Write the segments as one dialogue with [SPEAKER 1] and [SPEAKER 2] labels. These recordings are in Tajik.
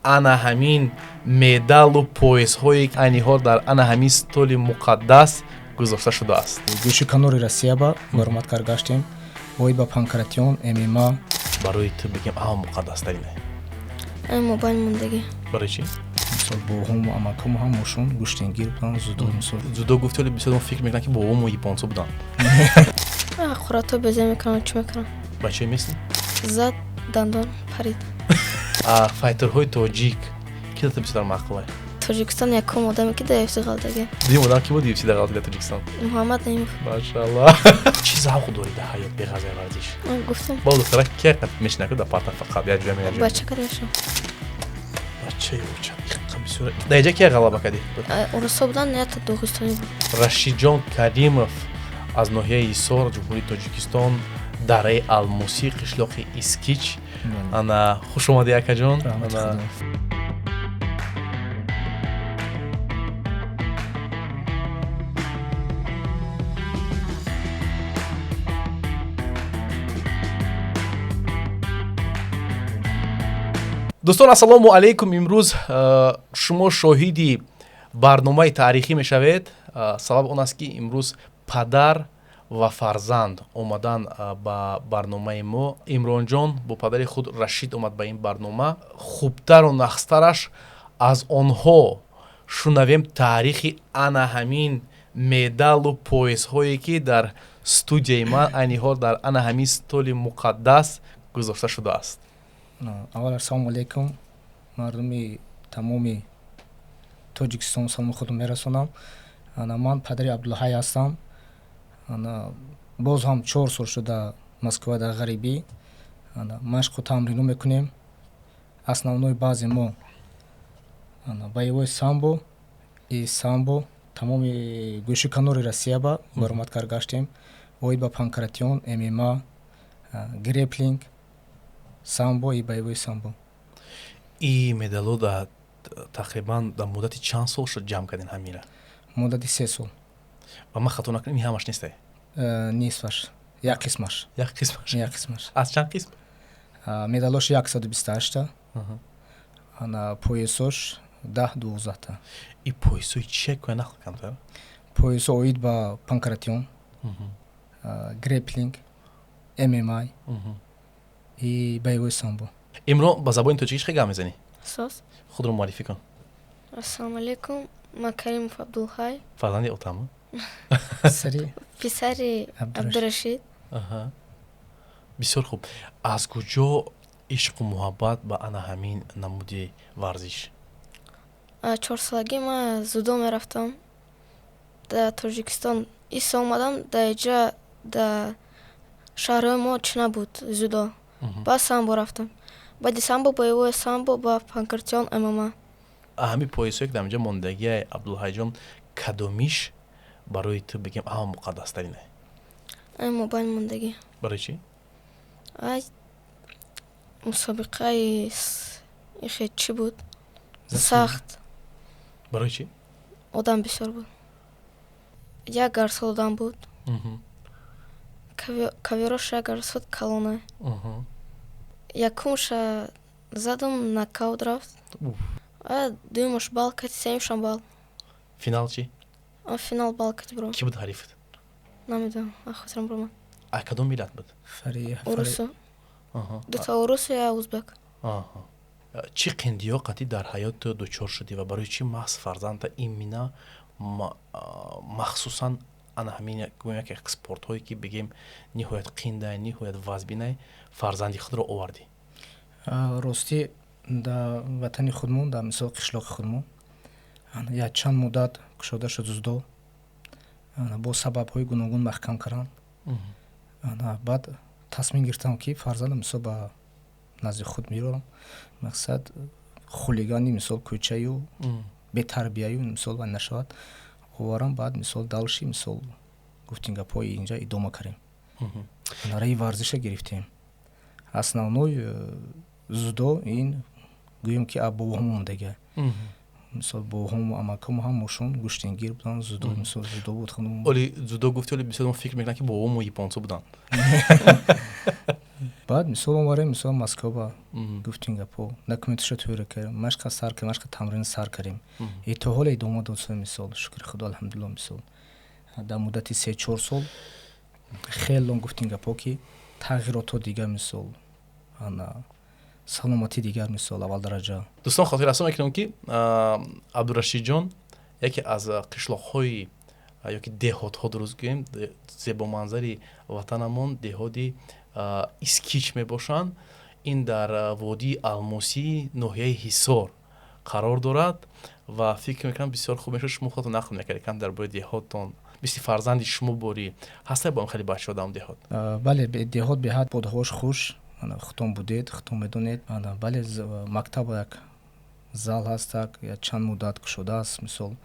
[SPEAKER 1] Ана ҳамин медалу поясҳое, айни ҳол дар ана ҳамин столи муқаддас гузошта шудааст.
[SPEAKER 2] Гӯши канори Россия ба баромад кард гаштем, оид ба панкратион, ММА.
[SPEAKER 1] Барои ту бигем, ама муқаддастарина?
[SPEAKER 3] Ай мобайл мондагӣ.
[SPEAKER 1] Барои чӣ?
[SPEAKER 2] Мисол, бобоҳому амакҳому ҳамошон гӯштингир буданд, зудо, мисол.
[SPEAKER 1] Зудо гуфти, вале бисёр фикр мекунанд, ки бобомо японцо буданд.
[SPEAKER 3] Ҳақорато беза мекунам, чӣ мекунам?
[SPEAKER 1] Бачаи местӣ?
[SPEAKER 3] Зад, дандон парид.
[SPEAKER 1] Файтерҳои тоҷик ки дата бисёр маъқулай?
[SPEAKER 3] Тоҷикистон якум одаме, ки дар UFC ғалтага.
[SPEAKER 1] Дуюм одам ки буд UFC да ғалтида Тоҷикистон?
[SPEAKER 3] Муҳаммад Наимов.
[SPEAKER 1] Машааллоҳ. Чӣ завқ дорӣ дар ҳаёт беғазаи варзиш?
[SPEAKER 3] Гуфтам.
[SPEAKER 1] Бо духтара ки мешинаку дар парта, фақат як ҷоя меяҷоя?
[SPEAKER 3] Бача кад мешавам.
[SPEAKER 1] Бачаи оча бисёр. Дар иҷа кия ғалаба кардӣ?
[SPEAKER 3] Урусо буданд, ята доғистонӣ буд.
[SPEAKER 1] Рашидҷон Каримов аз ноҳияи Ҳисор, Ҷумҳурии Тоҷикистон, дараи Алмусӣ, қишлоқи Искич. Ана, хуш омадӣ, акаҷон. Дӯстон, ассалому алайкум! Имрӯз шумо шоҳиди барномаи таърихӣ мешавед. Сабаб он аст, ки имрӯз падар ва фарзанд омадан ба барномаи мо. Имронҷон бо падари худ Рашид омад ба ин барнома. Хубтару нахстараш аз онҳо шунавем таърихи ана ҳамин медалу поясҳое, ки дар студияи ман айни ҳол дар ана ҳамин столи муқаддас гузошта шудааст.
[SPEAKER 2] Аввал, ассалому алайкум, мардуми тамоми Тоҷикистон, саломи худро мерасонам. Ана, ман падари Абдулҳай ҳастам. Ана, боз ҳам 4 сол шуда Москва дар ғарибӣ, ана, машқу тамрино мекунем. Основной бази мо, ана, боевой самбо и самбо. Тамоми гӯши канори Россия ба баромад кард гаштем, оид ба панкратион, ММА, греплинг, самбо и боевой самбо.
[SPEAKER 1] И медало да тақрибан дар муддати чанд сол шуд ҷамъ кардин ҳамира?
[SPEAKER 2] Муддати 3 сол.
[SPEAKER 1] Ва ман хато накунам, ин ҳамаш нестай?
[SPEAKER 2] Нисфаш, як қисмаш.
[SPEAKER 1] Як қисмаш?
[SPEAKER 2] Як қисмаш.
[SPEAKER 1] Аз чанд қисм?
[SPEAKER 2] Медалош 128-та, ана, поясош 10-12-та.
[SPEAKER 1] И поясои чия, кӯя нақл камтар?
[SPEAKER 2] Поясо оид ба панкратион, греплинг, ММА и боевой самбо.
[SPEAKER 1] Имрон, ба забони тоҷикӣ чӣ гап мезанӣ?
[SPEAKER 3] Сос.
[SPEAKER 1] Худро муаррифӣ кун.
[SPEAKER 3] Ассалому алайкум, ман Каримов Абдулҳай.
[SPEAKER 1] Фарзанди отама?
[SPEAKER 3] Писари Абдурашид.
[SPEAKER 1] Бисёр хуб. Аз куҷо ишқу муҳаббат ба ана ҳамин намуди варзиш?
[SPEAKER 3] 4-солагӣ ман зудо мерафтам дар Тоҷикистон. Исо омадам, дар иҷа, дар шаҳрҳои мо чӣ набуд зудо. Баъд самбо рафтам, баъди самбо боевое самбо, ба панкратион, ММА.
[SPEAKER 1] Ҳамин поясое, ки дар инҷа мондагиай, Абдулҳайҷон, кадомиш барои ту бигем, ама муқаддастарина?
[SPEAKER 3] Ай мобайл мондагӣ.
[SPEAKER 1] Барои чӣ?
[SPEAKER 3] Ай мусобиқаи ихе чӣ буд, сахт.
[SPEAKER 1] Барои чӣ?
[SPEAKER 3] Одам бисёр буд, як гарсод одам буд. Ковёрош як гарсод калона. Якумша задам, нокаут рафт, дуюмаш бал кати, сеюмшам бал.
[SPEAKER 1] Финал чӣ?
[SPEAKER 3] Финал бал кати буром.
[SPEAKER 1] Кӣ буд ҳарифат?
[SPEAKER 3] Намедонам, хотирам бурмад.
[SPEAKER 1] А кадом миллат буд?
[SPEAKER 3] Урусу, дута урусу, я узбек.
[SPEAKER 1] Чӣ қиндиҳо қатъӣ дар ҳаёт ту дучор шудӣ ва барои чӣ маҳз фарзанда имина, махсусан ана ҳамин гӯем яке спортҳое, ки бигем ниҳоят қиндай, ниҳоят вазбинай, фарзанди худро овардӣ?
[SPEAKER 2] Ростӣ, дар ватани худмон, дар мисол қишлоқи худмон, якчанд муддат кушода шуд зудо, бо сабабҳои гуногун маҳкам карданд. Баъд тасмим гирифтам, ки фарзандам, мисол, ба назди худ меорам. Мақсад, хулигани, мисол, кӯчаю бетарбияю, мисол, вай нашавад. Оварам, баъд, мисол, дальше, мисол, гуфтем, гапҳои инҷа идома кардем, раи варзиша гирифтем. Основной зудо ин гӯем, ки бобоҳо мондага. Мисол, бобоҳому амакҳому ҳамошон гӯштингир буданд, зудо, мисол, зудо буд.
[SPEAKER 1] Оли зудо гуфти, оли бисёр фикр мекунанд, ки бобомо японцо буданд.
[SPEAKER 2] Баъд мисол омарем, мисол Москва, гуфтин гапо, документаша тӯра кардем, машқа сар кардем, машқа тамрин сар кардем. И то ҳоле идома дод, мисол, шукри Худо, алҳамдулилло, мисол. Дар муддати 3-4 сол хело, гуфтин гапо, ки тағйиротҳо дигар, мисол, ана саломатӣ дигар, мисол, аввал дараҷа.
[SPEAKER 1] Дӯстон, хотиррасон мекунам, ки Абдурашидҷон яке аз қишлоқҳои ёки деҳотҳо, дуруст гӯем, зебоманзари ватанамон, деҳоти Искич мебошанд. Ин дар водии Алмосӣ, ноҳияи Ҳисор қарор дорад ва фикр мекунам, бисёр хуб мешуд, шумо худатон нақл мекардед кам дар бораи деҳоттон. Мисли фарзанди шумо борӣ ҳастай бо хеле бачаҳо дар деҳот?
[SPEAKER 2] Бале, деҳот беҳад бодҳавош хуш, худтон будед, худтон медонед. Бале, мактаб як зал ҳастак, чанд муддат кушодааст, мисол,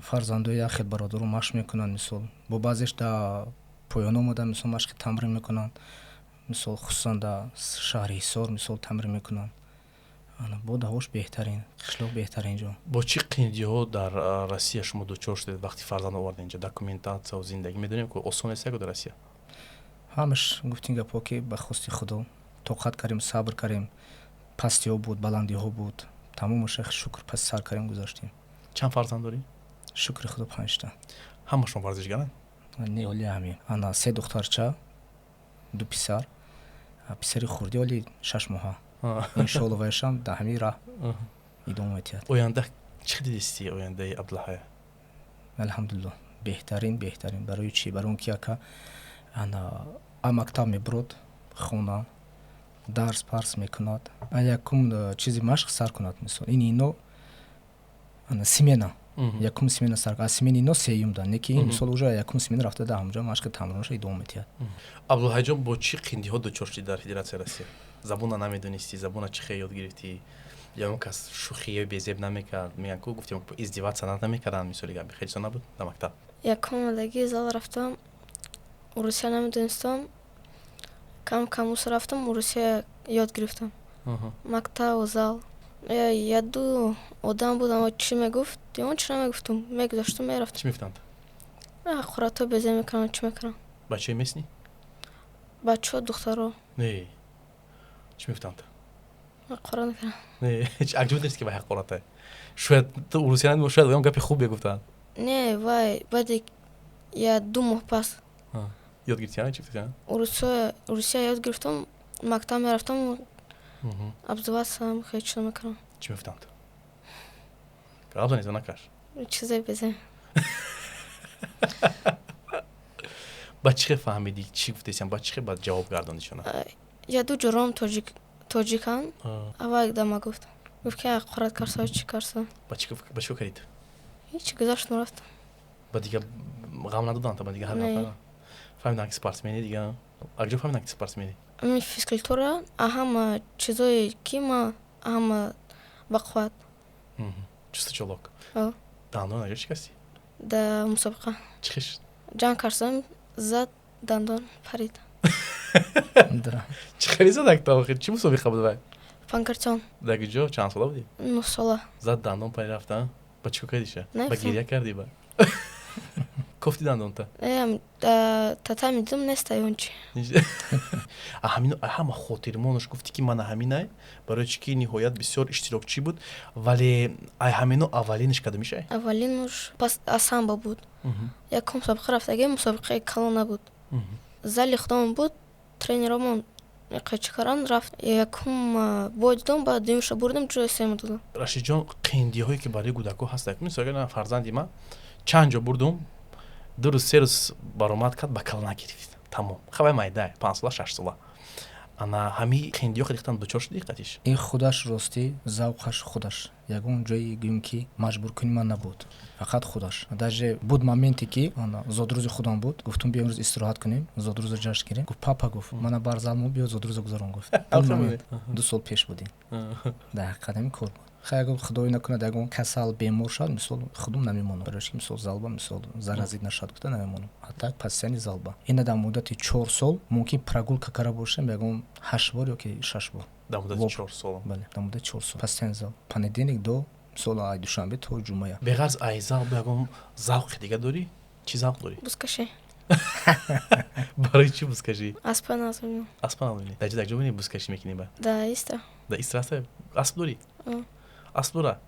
[SPEAKER 2] фарзандои як хел бародаро машқ мекунанд, мисол, бо баъзеш дар поён омада, мисол, машқи тамрин мекунанд, мисол, хусусан дар шаҳри Ҳисор, мисол, тамрин мекунанд. Бо ҳавош беҳтарин, қишлоқ беҳтарин ҷо.
[SPEAKER 1] Бо чӣ қиндиҳо дар Россия шумо дучор шудед, вақти фарзанд оварда инҷа, документация, зиндагӣ? Медонем, ки осон нест яко дар Россия.
[SPEAKER 2] Ҳамаш, гуфтин гапҳо, ки ба хости Худо тоқат кардем, сабр кардем. Пастиҳо буд, баландиҳо буд, тамомаша, шукр, паси сар кардем, гузаштем.
[SPEAKER 1] Чанд фарзанд дорӣ?
[SPEAKER 2] Шукри Худо, панҷта.
[SPEAKER 1] Ҳамашон варзишгаранд?
[SPEAKER 2] Не, оли ҳамин ана се духтарча, ду писар. Писари хурдӣ оли 6 моҳа, иншоалло, вайшам дар ҳамин раҳ идома медиҳад.
[SPEAKER 1] Оянда чӣ дидисти, ояндаи Абдулҳая?
[SPEAKER 2] Алҳамдулилло, беҳтарин, беҳтарин. Барои чӣ? Барои он ки ака ана а мактаб мебурод, хона дарс парс мекунад, якум чизи машқ сар кунад, мисол, ин ино ана смена, якум смена сар, аз смени ино сеюм да не ки ин, мисол, уже якум смена рафта, дар ҳамҷо машқи тамринашо идома медиҳад.
[SPEAKER 1] Абдулҳайҷон, бо чӣ қиндиҳо дучор шудӣ дар Федератсияи Россия? Забона намедонистӣ, забона чӣ хел ёд гирифтӣ? Ягон кас шӯхии безеб намекард? Мегӯян ку, гуфтем, издеваться намекарданд, мисоли гап, хеле чизо набуд дар мактаб?
[SPEAKER 3] Якум омадагӣ зал рафтам, урусия намедонистам. Кам кам ус рафтам, урусия ёд гирифтам, мактаб, зал. Як ду одам будам, чӣ мегуфт, он чӣ намегуфтум, мегузаштум, мерафтам.
[SPEAKER 1] Чӣ мегуфтанд?
[SPEAKER 3] Ҳақоратҳо безеб мекардам, чӣ мекардам.
[SPEAKER 1] Бачаи местный?
[SPEAKER 3] Бачаҳо, духтаро.
[SPEAKER 1] Не, чӣ мегуфтанд?
[SPEAKER 3] Ҳақорат мекардам.
[SPEAKER 1] Не, аҷиб нест, ки вай ҳақората? Шояд ту урусия, шояд вайон гапи хуб мегуфтанд.
[SPEAKER 3] Не, вай баъди як 2 моҳ пас
[SPEAKER 1] ёд гирифтӣ, чӣ гуфтӣ?
[SPEAKER 3] Урусия ёд гирифтам, мактаб мерафтам, обзываться хеле чизо мекардам.
[SPEAKER 1] Чӣ мегуфтанд? Гап занӣ, накаш.
[SPEAKER 3] Чизе безеб.
[SPEAKER 1] Ба чӣ хел фаҳмидӣ, чӣ гуфтесиям? Ба чӣ хел баъд ҷавоб гардондишона?
[SPEAKER 3] Як ду ҷуром тоҷиканд, аввал дама гуфт, гуфт, ки ҳақорат карса, чӣ карса.
[SPEAKER 1] Ба чӣ кардид?
[SPEAKER 3] Ҳеҷ, гузаштум, рафтам.
[SPEAKER 1] Ба дига ғам надоданд? Ба дига фаҳмиданд, ки спортсмени дига? Акҷо фаҳмиданд, ки спортсмени?
[SPEAKER 3] Ами физкультура, ҳама чизое ки ма ҳама бақувват.
[SPEAKER 1] Чусту чолок. Дандон аҷо шикастӣ?
[SPEAKER 3] Дар мусобиқа.
[SPEAKER 1] Чӣ хел шуд?
[SPEAKER 3] Ҷанг карсам, зад, дандон парид.
[SPEAKER 1] Чӣ хеле зад акта охир? Чӣ мусобиқа буд вай?
[SPEAKER 3] Панкратион.
[SPEAKER 1] Дар куҷо, чанд сола будӣ?
[SPEAKER 3] 9 сола.
[SPEAKER 1] Зад, дандон пари рафта. Ба чӣ кор кардиша? Ба гиря кардӣ, ба кофти дандонта?
[SPEAKER 3] Татами дидам, неста он чи.
[SPEAKER 1] Ҳамин ҳама хотирмонаш гуфтӣ, ки мана ҳаминай, барои чӣ ки ниҳоят бисёр иштирокчӣ буд, вале ай ҳамино аввалинаш кадом мешай?
[SPEAKER 3] Аввалинуш пас самбо буд. Якум мусобиқа рафтагӣ, мусобиқаи калон набуд, зали худамон буд, тренеромон қайчи кардан рафт. Якум бой дидам, баъд дуюмша бурдам, ҷои сеюм додам.
[SPEAKER 1] Рашидҷон, қиндиҳое ки барои кӯдакҳо ҳаст, мисол, фарзанди ман чанд ҷо бурдум, 2 рӯз, 3 рӯз баромад кард, ба кала нагирифт, тамом. Хабай майда, 5 сола, 6 сола. Ана ҳамин қиндиҳо хеле дучор шудӣ қатиш?
[SPEAKER 2] Ин худаш, ростӣ, завқаш худаш, ягон ҷое гӯем, ки маҷбуркунӣ ман набуд, фақат худаш. Даже буд моменте, ки зодрӯзи худам буд, гуфтум, биё, имрӯз истироҳат кунем, зодрӯза ҷашн гирем. Гуфт: «Папа, — гуфт, — мана бар залмо, биё, зодрӯза гузарон», — гуфт. 2 сол пеш будем, дар ҳақиқат ҳамин кор буд. Хай, ягон, худое накунад, ягон касал бемор шавад, мисол, худум намемонам, барои ки, мисол, залба, мисол, заразить нашавад гуфта намемонам. А так постоянно залба. Ина дар муддати 4 сол мумкин прогулка карда бошем ягон ҳашт бор ёки шаш бор.
[SPEAKER 1] Дар муддати 4 сол?
[SPEAKER 2] Бале, дар муддати 4 сол постоянно зал, понедельник до, мисол, ай душанбе то ҷумъая.
[SPEAKER 1] Беғарз ай зал, ягон завқи дига дорӣ? Чӣ завқ дорӣ?
[SPEAKER 3] Бузкашӣ.
[SPEAKER 1] Барои чӣ бузкашӣ?
[SPEAKER 3] Аспа нағз мебинам.
[SPEAKER 1] Аспа нағз мебинӣ. Дар ҷо, дар ҷо бинӣ, бузкашӣ мекунӣ ба?
[SPEAKER 3] Да Истра.
[SPEAKER 1] Да Истра аста асп дорӣ? Асп дора,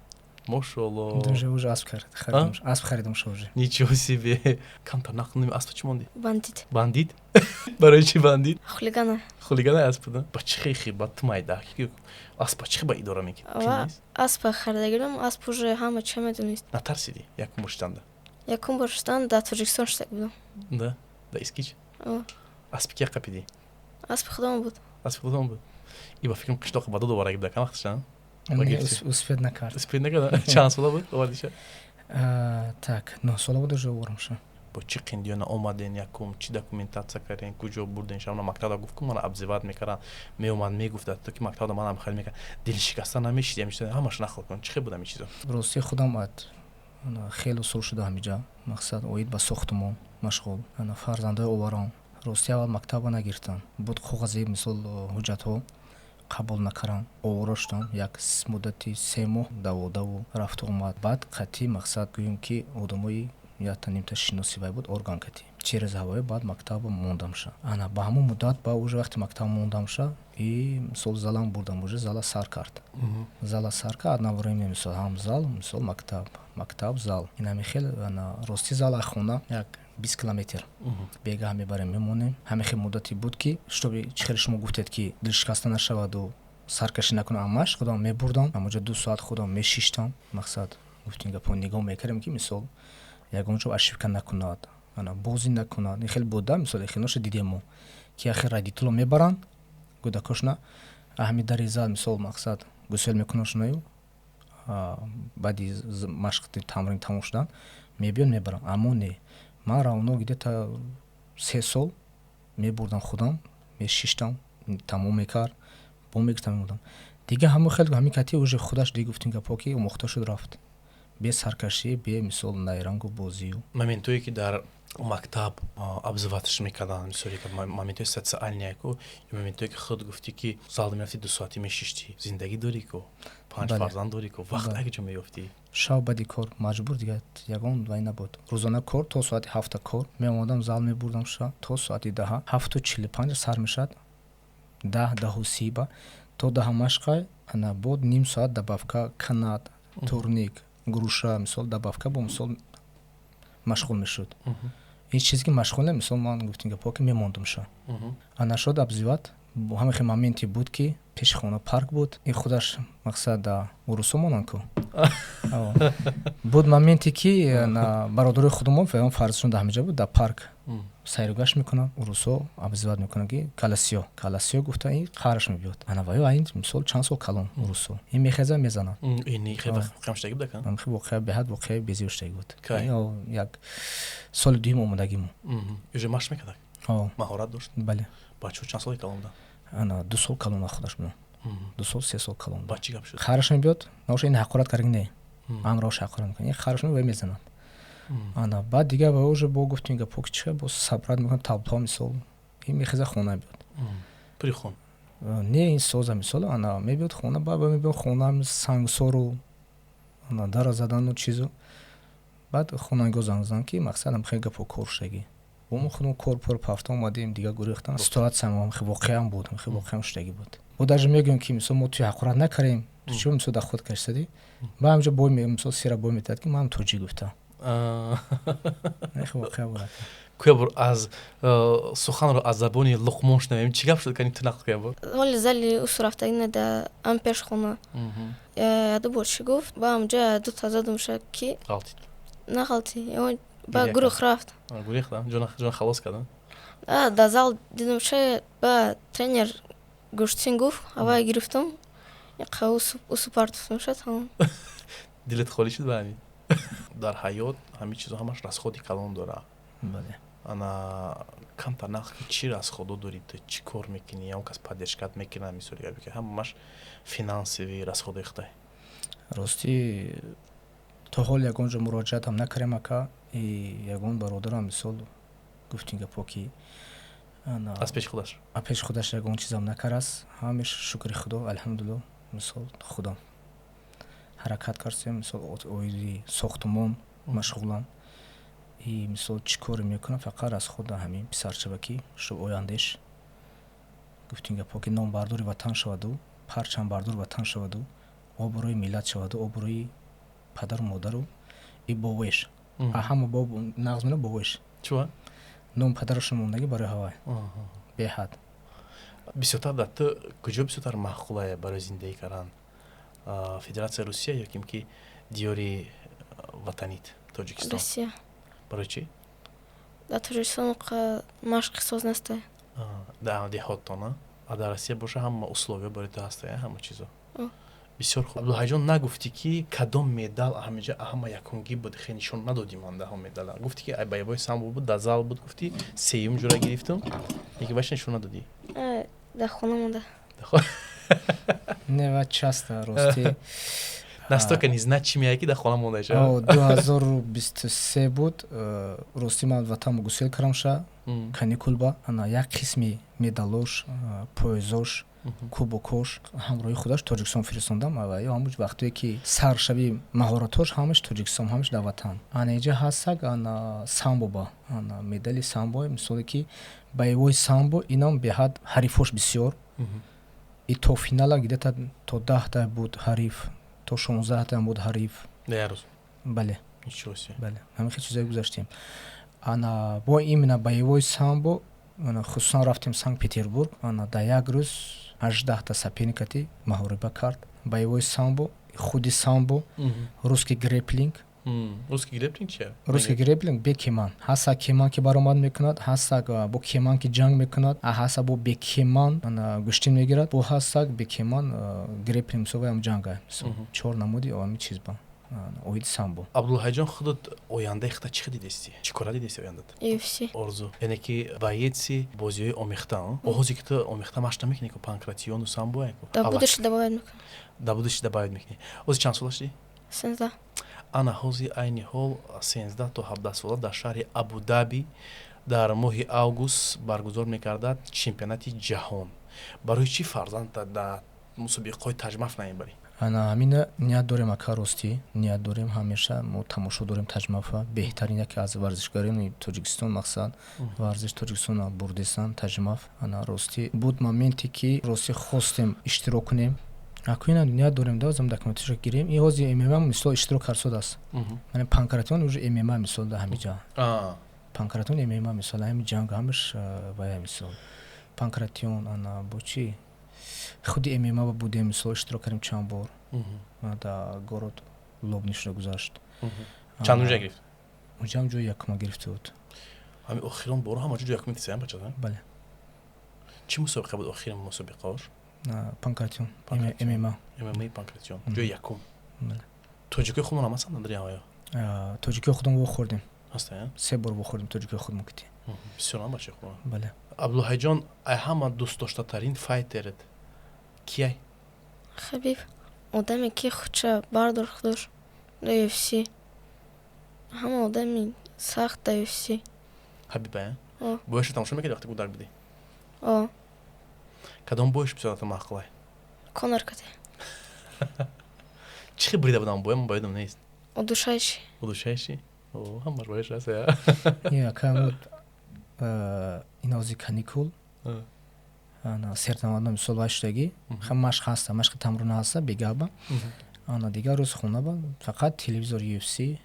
[SPEAKER 1] мошоалло.
[SPEAKER 2] Уже, уже асп харидам, асп харидам ша уже.
[SPEAKER 1] Ничего себе! Камтар нақл нами, аспа чӣ монди?
[SPEAKER 3] Бандит.
[SPEAKER 1] Бандит? Барои чӣ Бандит?
[SPEAKER 3] Хулигана.
[SPEAKER 1] Хулигана асп да. Ба чӣ хе ба ту майда аспа чӣ ба идора мекунӣ?
[SPEAKER 3] Аспа харида гирам, асп уже ҳама чӣ медонист.
[SPEAKER 1] Натарсидӣ якум бор шитанда?
[SPEAKER 3] Якум бор шитан дар Тоҷикистон шита будам.
[SPEAKER 1] Да, да Искич? Аспи кия қапидӣ?
[SPEAKER 3] Аспи худамон буд.
[SPEAKER 1] Аспи худамон буд. И ба фикрам, қишлоқ ба дод оварда буда кам вақтша?
[SPEAKER 2] Успеть накард.
[SPEAKER 1] Успеть накард. Чанд сола буд овардиша?
[SPEAKER 2] Так, 9 сола буд уже овармша.
[SPEAKER 1] Бо чӣ қиндиёна омаден якум? Чӣ документация карден, куҷо бурден? Шамна мактабда гуфт ку, мана обзывать мекардан, меомад, мегуфт то ки мактабда манам хеле мекард, дилшикаста намешид? Ҳамаш нақл кун, чӣ хел буд ҳамин чизо?
[SPEAKER 2] Рости, худам хеле сол шуда ҳамиҷа, мақсад, оид ба сохтумон машғул, фарзандои оварон. Рости, аввал мактаба нагирифтам, буд коғази, мисол, ҳуҷҷатҳо қабул накардам, овора шудам. Як муддати 3 моҳ даводаву рафту омад. Баъд қатъи, мақсад, гӯем ки одамои якта нимта шиноси вай буд, орган кати, через ҳавои, баъд мактаба мондамша. Ана ба ҳамон муддат ба уже вақте мактаба мондамша и, мисол, залам бурдам, уже зала сар кард, зала сар кард одновременно, мисол, ҳам зал, мисол, мактаб, мактаб, зал, инами хел. Ана рости, зал хона як 20 километр, бегаҳ мебарем, мемонем. Ҳамин хел муддате буд ки, чтобы, чӣ хеле шумо гуфтед, ки дилшикаста нашаваду саркашӣ накунам, амаш худам мебурдам ҳамонҷо, 2 соат худам мешиштам, мақсад, гуфтин гапо, нигоҳ мекардем, ки, мисол, ягон ҷо ошибка накунад, ана бозӣ накунад. Ин хеле буда, мисол, хелоша дидем мо, ки ахир родитело мебаранд кӯдакошна, ҳами дари зал, мисол, мақсад, гусел мекунашонаю, баъди машқ, тамрин тамом шудан мебиён, мебарам. Аммо не, ман равно где-то 3 сол мебурдам, худам мешиштам, тамом мекард, бо мегиртам, мемондам. Дига ҳамон хел ҳамин кати уже худаш, дига, гуфтин гапҳо, ки омӯхта шуд, рафт бе саркашӣ, бе, мисол, найрангу бозию.
[SPEAKER 1] Моментое ки дар мактаб обзывать ш мекарданд, мисоле, моментои социальные ку, моментое ки худ гуфтӣ, ки зал мерафтӣ, 2 соатӣ мешиштӣ. Зиндагӣ дорӣ ку, панҷ фарзанд дорӣ ку, вақт як ҷо меёфтӣ?
[SPEAKER 2] Шав баъди кор маҷбур, дига ягон вай набуд. Рӯзона кор, то соати 7-та кор, меомадам, зал мебурдам ша то соати 10-а, 7:45 сар мешад, 10, 10:30-ба, то 10-а машқай. Ана бод ним соат добавка, канат, турник, груша, мисол, добавка бо, мисол, машғул мешуд. Ҳеҷ чизе ки машғул не, мисол, ман гуфтим гапҳо, ки мемондум ша. Ана шуд обзывать. Ҳамин хел моменте буд, ки пеши хона парк буд, и худаш, мақсад, да урусо монанд ку буд. Моменте ки бародарои худумон фарзшон да ҳамиҷа буд, дар парк сайругашт мекунанд, урусо обзывать мекунанд, ки каласиё, каласиё гуфта, и қараш мебиёд. Ана ваё айн, мисол, чанд сол калон урусо, ин мехеза, мезанад. Воқеа беҳад воқеаи безиёштагӣ буд, як соли дуюм омодагимо.
[SPEAKER 1] Уже машқ мекардак, маҳорат дошт?
[SPEAKER 2] Бале.
[SPEAKER 1] Бачаҳо чанд соли калон буданд?
[SPEAKER 2] Ана 2 сол калон худаш буданд, 2 сол, 3 сол калон.
[SPEAKER 1] Баъд чӣ гап шуд?
[SPEAKER 2] Хараш мебиёд, наоша ин ҳақорат кард, не, амрош ҳақорат мекунад, ин хараш мебиёд, мезанад. Ана баъд дига ба уже бо гуфтим гапҳо, ки чӣ бо сабрат мекунад, талбҳо, мисол, ин мехеза, хона биёд.
[SPEAKER 1] Пури хун?
[SPEAKER 2] Не, ин соза, мисол, ана мебиёд хона, баъд мебиёд хона, сангсору, ана дара задану чизу. Баъд хонангоҳ занг зан, ки мақсадам хеле гапҳо кор шудагӣ, бо мо худмо кор пур пафта омадем, дига гурехтан. Ситуация воқеам буд, воқеам шудагӣ буд. Бо даже мегӯем, ки, мисол, мо туи ҳақорат накардем, ту чиро, мисол, дар худ кашисадӣ? Ба ҳамҷо бой, мисол, сира бой метиҳад, ки манам тоҷик гуфтам. Воқеа буд.
[SPEAKER 1] Куя аз суханро аз забони Луқмон шунавем. Чӣ гап шуд? Кани, ту нақл куя бур.
[SPEAKER 3] Ҳоли зали усу рафтагина да ам пеш хона яду бор чӣ гуфт, ба ҳамҷо дута задум ша, ки
[SPEAKER 1] ғалтид?
[SPEAKER 3] Нағалти, ба гурӯх рафт.
[SPEAKER 1] Гурехт, ҷона халос кард.
[SPEAKER 3] Да зал дидум ша, ба тренер гӯштин гуфт, ҳавай гирифтум, усу партофтум ша, тамом.
[SPEAKER 1] Дилат холӣ шуд. Ба ҳамин дар ҳаёт ҳамин чизо ҳамаш расходи калон дора.
[SPEAKER 2] Бале.
[SPEAKER 1] Ана камтар нақл ки, чӣ расходо дорӣ ту, чӣ кор мекунӣ, ягон кас поддержка т мекунад, мисоли гапе, ки ҳамаш финансовый расходои худай?
[SPEAKER 2] Ростӣ, то ҳол ягон ҷо муроҷиатам накардем, ака. Ягон бародарам, мисол, гуфтин гапҳо, ки
[SPEAKER 1] аз пеши худаш?
[SPEAKER 2] Аз пеши худаш ягон чизам накардааст. Ҳамеш, шукри Худо, алҳамдулилло, мисол, худам ҳаракат кардем, мисол, оиди сохтумон машғулам. И мисол, чӣ коре мекунам, фақат аз худа ҳамин писарчава, ки шо ояндеш гуфтин гапҳо, ки номбардори ватан шаваду парчамбардори ватан шаваду обрӯи миллат шаваду обрӯи падару модару и бовеш, ҳама боб нағз мена бовеш.
[SPEAKER 1] Чува?
[SPEAKER 2] Ном падарашон мондагӣ барои ҳавай беҳад.
[SPEAKER 1] Бисёртар дар ту куҷо бисёртар маъқулае барои зиндагӣ кардан, Федератсияи Русия ё ким ки диёри ватанит Тоҷикистон?
[SPEAKER 3] Россия.
[SPEAKER 1] Барои чӣ?
[SPEAKER 3] Дар Тоҷикистон машқи соз неста.
[SPEAKER 1] Дар деҳоттон, а дар Россия боша, ҳама условия барои ту ҳаста, ҳама чизо. Бисёр хуб. Абдулҳайҷон, нагуфтӣ, ки кадом медал ҳамиҷа ҳама якунгӣ буд, хе нишон надодӣ ман даҳо медала. Гуфтӣ, ки боевой самбо буд, дар зал буд, гуфтӣ, сеюм ҷура гирифтум, лекин ваш нишон надодӣ.
[SPEAKER 3] Дар хона монда.
[SPEAKER 2] Не, ва часто, рости.
[SPEAKER 1] Настолько незначимая, ки дар хона мондаша.
[SPEAKER 2] 2023 буд, рости, ман ватанмо гусел кардам ша каникулба. Ана як қисми медалош, поясош, кубокош ҳамроҳи худаш Тоҷикистон фиристондам. Ва ё ҳамун вақтое ки саршави маҳоратҳош ҳамаш Тоҷикистон, ҳамаш дар ватан. Ана иҷа ҳастак, ана самбоба, ана медали самбо, мисоле ки боевой самбо, инам беҳад ҳарифош бисёр. И то финала где-то то 10-та буд ҳариф, то 16-та буд ҳариф. Бале, бале, ҳамин хел чизое гузаштем. Ана бо именно боевой самбо, хусусан рафтем Санкт Петербург, ана дар як рӯз 18-та соперникати муҳориба кард. Боевой самбо, худи самбо, русский греплинг.
[SPEAKER 1] Русский греплинг чи?
[SPEAKER 2] Русский греплинг бе кеман ҳаста, кеман ки баромад мекунад ҳастак, бо кеман ки ҷанг мекунад ҳаста, бо бекеман гӯштин мегирад, бо ҳастак бекеман греплинг, мисол, ваям ҷанга. Чор намуди ҳамин чиз ба оиди самбо.
[SPEAKER 1] Абдулҳайҷон, худат ояндаи худа чӣ дидести, чӣ кора дидести ояндат?
[SPEAKER 3] UFC.
[SPEAKER 1] Орзу, яъне ки боеци бозиҳои омехта. Оғозе ки ту омехта машқ намекунӣ ку, панкратиону самбо?
[SPEAKER 3] Да будущий добавить мекунам.
[SPEAKER 1] Да будущий добавить мекунӣ. Ози чанд сола шудӣ?
[SPEAKER 3] 13.
[SPEAKER 1] Ана ҳози айни ҳол 13 то 17 сола дар шаҳри Абудаби дар моҳи август баргузор мекардад чемпионати ҷаҳон. Барои чӣ фарзанд дар мусобиқаҳои таҷмаф намебарӣ?
[SPEAKER 2] Ана ҳамина ният дорем, ака, ростӣ, ният дорем. Ҳамеша мо тамошо дорем Таҷмафа, беҳтарин яке аз варзишгарони Тоҷикистон, мақсад, варзиш Тоҷикистона бурдесан Таҷмаф. Ана ростӣ, буд моменте, ки ростӣ хостем иштирок кунем. Акуина ният дорем, да, зам документашо гирем. И ҳози ММА, мисол, иштирок карсод аст. Мана панкратион уже ММА, мисол, да, ҳамиҷа панкратион ММА, мисол, ҳами ҷанг ҳамаш вая, мисол, панкратион. Ана бо чӣ худи ММА будем, мисол, иштирок кардем чанд бор, дар город Лобни шуда гузашт.
[SPEAKER 1] Чанд ҷой гирифт?
[SPEAKER 2] Унҷаам ҷои якума гирифта буд.
[SPEAKER 1] Ҳами охирон боро ҳама ҷо якум гирифта, бача?
[SPEAKER 2] Бале.
[SPEAKER 1] Чӣ мусобиқа буд охирин мусобиқаош?
[SPEAKER 2] Панкратион, ММА.
[SPEAKER 1] ММА панкратион, ҷои якум. Тоҷикои худмон ҳам ҳастанд дар оё?
[SPEAKER 2] Тоҷикои худмон вохӯрдем.
[SPEAKER 1] Ҳаста?
[SPEAKER 2] Се бор вохӯрдем тоҷикои худмон кити.
[SPEAKER 1] Бисёр ҳам бачаи хуб.
[SPEAKER 2] Бале.
[SPEAKER 1] Абдулҳайҷон, ай ҳама дӯстдоштатарин файтерет кияй?
[SPEAKER 3] Хабиб, одаме ки худша бардор худош да UFC, ҳама одами сахт да UFC.
[SPEAKER 1] Хабиба? Бояшо тамошо мекарди, вақте кӯдак будӣ?
[SPEAKER 3] О.
[SPEAKER 1] Кадом бояш бисёрата маъқулай?
[SPEAKER 3] Конор кате.
[SPEAKER 1] Чӣ хел бурида будам боя, ман ба ёдам нест.
[SPEAKER 3] Удушающий.
[SPEAKER 1] Удушающий, ҳамаш бояш аст.
[SPEAKER 2] Якам инози каникул сертамадно, мисол, вай шудагӣ, машқ ҳаста, машқи тамруна ҳаста, бегаба. Ана дигар рӯз хонаба фақат телевизор, UFC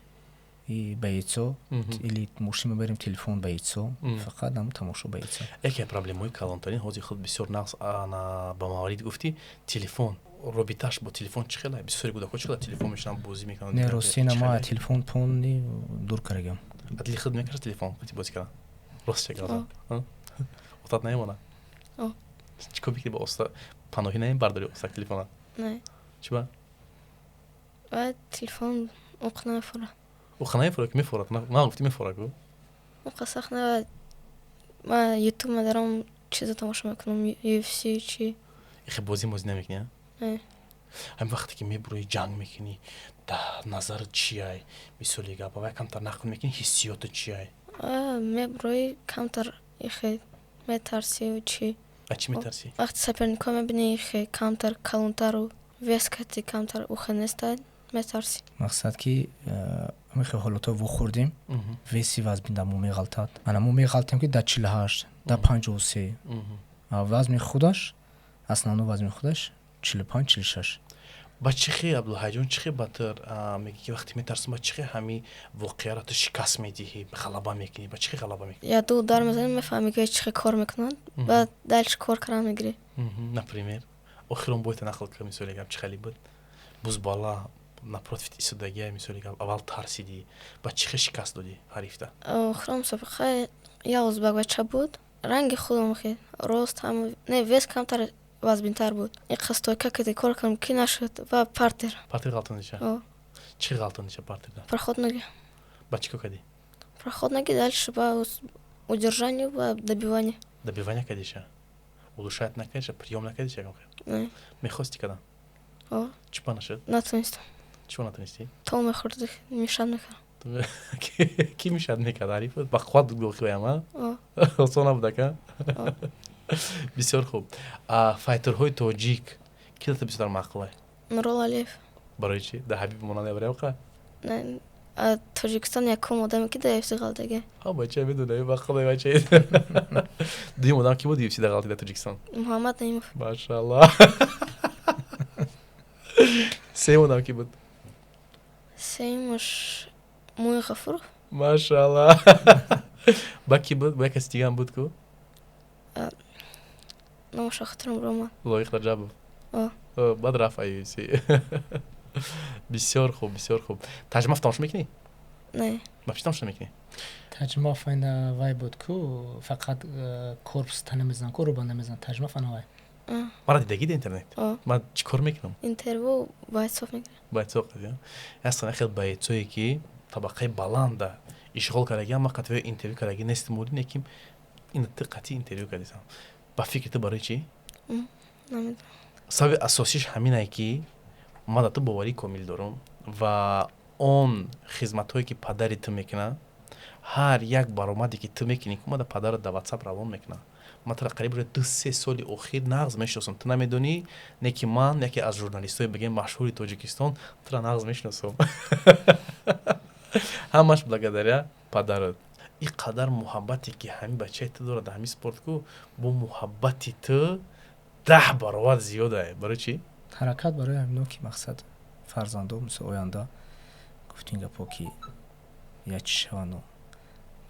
[SPEAKER 2] и боецо, или мошин мебарем, телефон, боецо, фақат ам тамошо боецо.
[SPEAKER 1] Яке проблемаҳои калонтарин ҳозир худ бисёр нақс ана ба маврид гуфтӣ, телефон, робитааш бо телефон чӣ хела? Бисёри кӯдакҳо чӣ хела телефон мешинанд, бозӣ мекунанд.
[SPEAKER 2] Не, рости, на, ма телефон полный дур карагам.
[SPEAKER 1] Адили худ мекаша телефон бозӣ кардан, рост ча отат намемонад? Чӣ кор мекунӣ? Ба оста паноҳӣ намебардорӣ остак телефона?
[SPEAKER 3] Не.
[SPEAKER 1] Чӣ ба?
[SPEAKER 3] Ба телефон уқ намефура.
[SPEAKER 1] Уқа намефура ки мефурад, на гуфтӣ мефура ку.
[SPEAKER 3] Уқа сахт на, ма Ютуб мадарам, чизо тамошо мекунам, UFC чи.
[SPEAKER 1] Ихе бозӣ мозӣ намекунӣ?
[SPEAKER 3] Не.
[SPEAKER 1] Ҳамин вақте ки мебурои, ҷанг мекунӣ, да назарат чиай? Мисоли гапа, вай камтар нақл мекунӣ, ҳиссиётат чиай?
[SPEAKER 3] Мебурои, камтар ихе метарсию чи.
[SPEAKER 1] А чӣ метарсӣ?
[SPEAKER 3] Вақти соперникҳо мебинӣ, ихе камтар калонтару вес кати камтар ухе нестад, метарсӣ.
[SPEAKER 2] Мақсад ки Ҳамин ҳолатҳо вохӯрдем. Веси вазмин дар мо меғалтад. Ана мо меғалтем, ки дар 48, дар 53. Вазми худаш, основной вазми худаш 45, 46.
[SPEAKER 1] Ба чӣ хе, Абдулҳайҷон, чӣ хе батр меги, ки вақте метарсам, ба чӣ хе ҳами воқеаро ту шикаст медиҳӣ, ғалаба мекунӣ? Ба чӣ хе ғалаба мекунӣ?
[SPEAKER 3] Я ду удар мезанӣ, мефаҳмӣ, ки чӣ хе кор мекунанд, баъд дальше кор кардан мегирӣ.
[SPEAKER 1] Например, охирон бойта нақл кар, мисоли гап, чӣ хеле буд? Бузбала напротив истодагия, мисоли гап, аввал тарсидӣ, ба чӣ хе шикаст додӣ ҳарифта?
[SPEAKER 3] Охирон мусобиқа як узбак бача буд, ранги худам хе, рост ҳама, не, вес камтар, вазбинтар буд. Иқа стойка кади кор кардам, ки нашуд, ва партер.
[SPEAKER 1] Партер ғалтониша? Чӣ ғалтониша партерда?
[SPEAKER 3] Проход ноги.
[SPEAKER 1] Ба чӣ кор кардӣ?
[SPEAKER 3] Проход ноги, дальше ба удержание, ба добивание.
[SPEAKER 1] Добивание кардиша, удушать накардиша, приём накардиша?
[SPEAKER 3] Не.
[SPEAKER 1] Мехости кардан? Чӣ па нашуд?
[SPEAKER 3] Натонистам.
[SPEAKER 1] Чӣ натонистӣ?
[SPEAKER 3] То мехӯрд, мешать мекард.
[SPEAKER 1] Ки мешать мекард? Ҳариф ба қувват буд гӯхиям, осон набудака. Бисёр хуб. Файтерҳои тоҷик ки дата бисёр маъқулай?
[SPEAKER 3] Нурулло Алиев.
[SPEAKER 1] Барои чӣ? Да Ҳабиб монанд барои?
[SPEAKER 3] Тоҷикистон якум одаме, ки дар UFC ғалтага.
[SPEAKER 1] Бача медона, бақулай бача. Дуюм одам ки буд UFC да ғалти дар Тоҷикистон?
[SPEAKER 3] Муҳаммад Наимов.
[SPEAKER 1] Машаалло. Сеюм одам ки буд?
[SPEAKER 3] Сеюмаш Муи Ғафуров.
[SPEAKER 1] Машаалло. Ба ки буд? Ба як каси дигаам буд ку?
[SPEAKER 3] Номаша хотирам ромад.
[SPEAKER 1] Лоиқ Раҷабов. Баъд рафт UFC. Бисёр хуб, бисёр хуб. Таҷмаф тамошо мекунӣ?
[SPEAKER 3] Не.
[SPEAKER 1] Ба чӣ тамошо мекунӣ?
[SPEAKER 2] Таҷмаф ина вай буд ку, фақат корпус тана мезанад ку, руба намезанад. Таҷмаф ана вай.
[SPEAKER 1] Мара дидагӣ дар интернет? Ман чӣ кор мекунам?
[SPEAKER 3] Интервю бойцов мегирад.
[SPEAKER 1] Бойцов ҳастан, хел бойцое, ки табақаи баланда ишғол кардагиам, ман қатъи интервю кардагӣ нестим будин, лекин ин ту қатъи интервю кардисам. Ба фикри ту, барои чӣ?
[SPEAKER 3] Намедонам.
[SPEAKER 1] Сабаби асосиш ҳаминае, ки ман дар ту боварии комил дорам ва он хизматҳое, ки падари ту мекунад, ҳар як баромаде, ки ту мекунӣ, ку мада падарат дар Ватсап равон мекунад. Ман тура қариб уже 2-3 соли охир нағз мешиносам. Ту намедонӣ, не ки ман яке аз журналистҳои, бигем, машҳури Тоҷикистон тура нағз мешиносам. Ҳамаш благодаря падарат. Ин қадар муҳаббате, ки ҳамин бачаи ту дорад дар ҳамин спорт ку, бо муҳаббати ту 10 баробар зиёдае. Барои чӣ?
[SPEAKER 2] Ҳаракат барои ҳамино, ки мақсад фарзандо, мисол, оянда гуфтин гапо, ки як чӣ шаванду,